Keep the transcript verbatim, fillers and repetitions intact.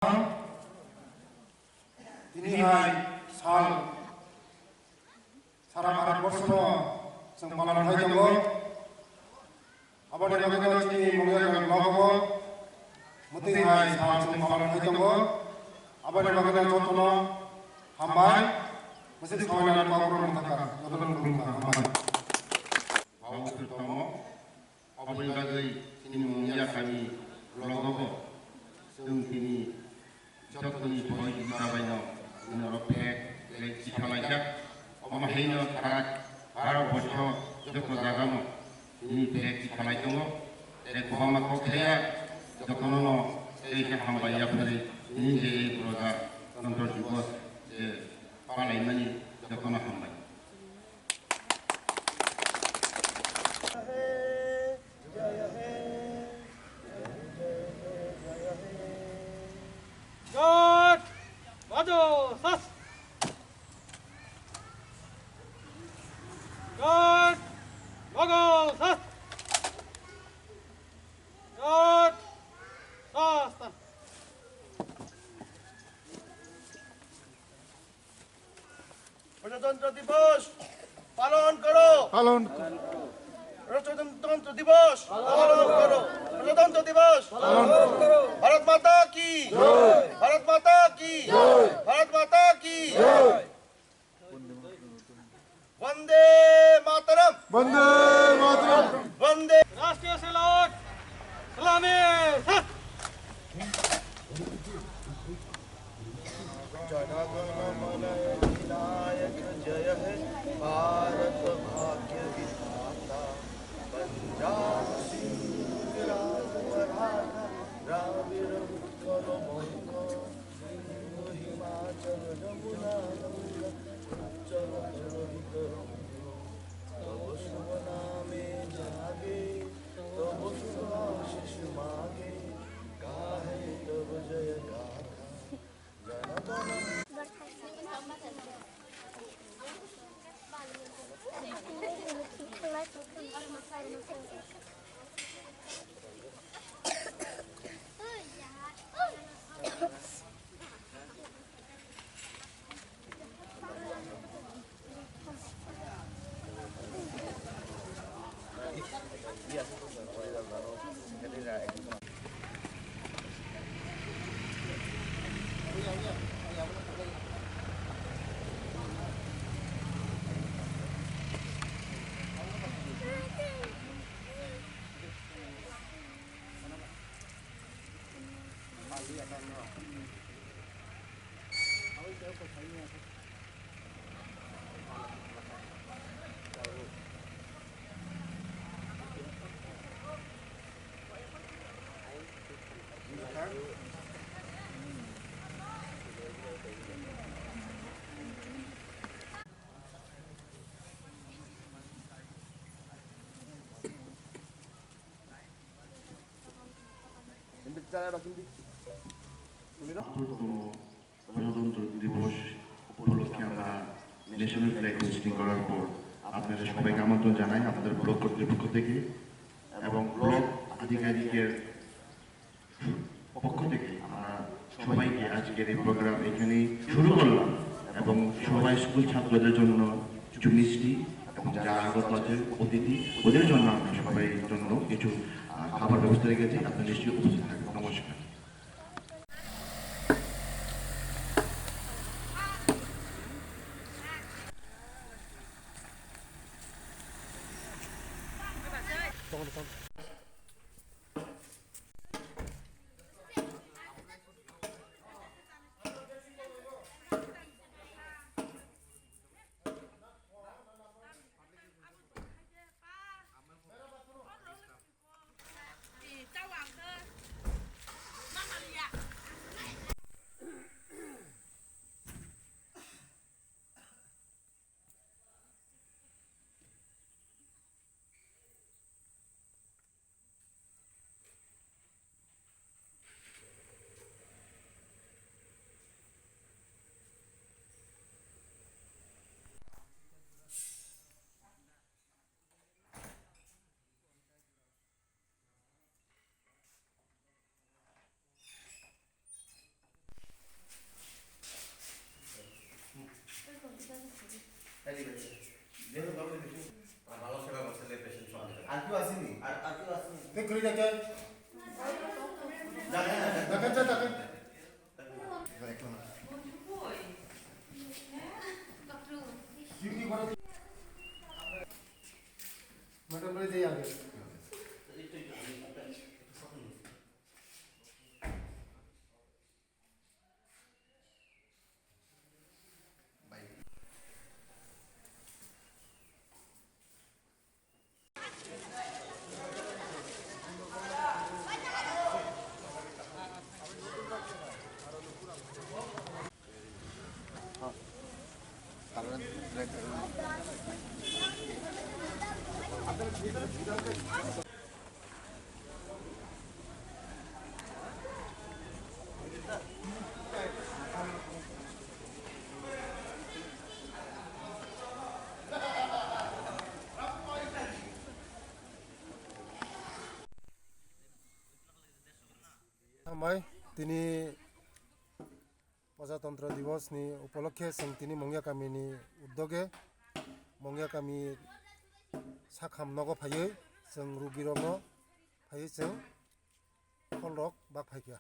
Tini hai sal sara Bharat borsho no chwng palon khai tongo. Aboni bagwi no chini Mungya block o mwtwi hai sal chwng palon khai tongo. Aboni bagwi no jotono hambai. Mwswk sawi nani kok rok wng thangkha, jotono khulumkha, hambai. Aboni bagwi chini Mungya kami block o chwng tini jotoni boy jwta bai no chini oro flag, flag chipalaijak. Omo haino sara Bharat borsho joto jaga no chini flag chipalai tongo. Tei kwbangma kok thaya jotono no tei khe hambai yaphari chini je ei Proja Tantra Divas je palaimani jotono hambai. Guard! Bajo! Sas! Guard! Bago! Sas! Guard! Sas! প্রজাতন্ত্র দিবস পালন করো। পালন। প্রজাতন্ত্র দিবস পালন করো। প্রজাতন্ত্র দিবস পালন করো। ভারত মাতা কি জয়। ভারত মাতা কি জয়। ভারত মাতা কি জয়। বন্দে মাতরম। বন্দে মাতরম। বন্দে। রাষ্ট্রীয় স্যালুট। সালামি। জনগণ মন অধিনায়ক জয় হে ভারত ভাগ্য বিধাতা। পঞ্জাব সিন্ধ গুজরাট মরাঠা দ্রাবিড় উৎকল বঙ্গ সিন্ধু হিমাচল যমুনা গঙ্গা উচ্চল জলধিতরঙ্গ। তব শুভ নামে জাগে, তব শুভ আশিস মাগে, গাহে তব জয় গাথা। আঠারোতম প্রজাতন্ত্র দিবস উপলক্ষে আমরা ন্যাশনাল ফ্ল্যাগ হোয়েস্টিং করার পর আপনাদের সবাইকে আমন্ত্রণ জানাই আমাদের ব্লক কর্তৃপক্ষ থেকে এবং ব্লক আধিকারিকের পক্ষ থেকে আমরা সবাইকে আজকের এই প্রোগ্রাম এখানেই শুরু করলাম এবং সবাই স্কুল ছাত্রদের জন্য কিছু মিষ্টি এবং যারা আগত আছে অতিথি, ওদের জন্য আমরা সবাই জন্য কিছু আহ, খাবার ব্যবস্থা রেখেছি। আপনারা নিশ্চয়ই উপস্থিত থাকবেন। নমস্কার। Te khuri dake. Dake, dake. Madam, bai dai age. Hambai, tini Pajatantro Divos ni upolokhe chwng tini Mongya kami ni uddoge, Mongya kami sakham nogo phaiwi chwng rugirokno phaiwi chwng pholrok bak phaikha.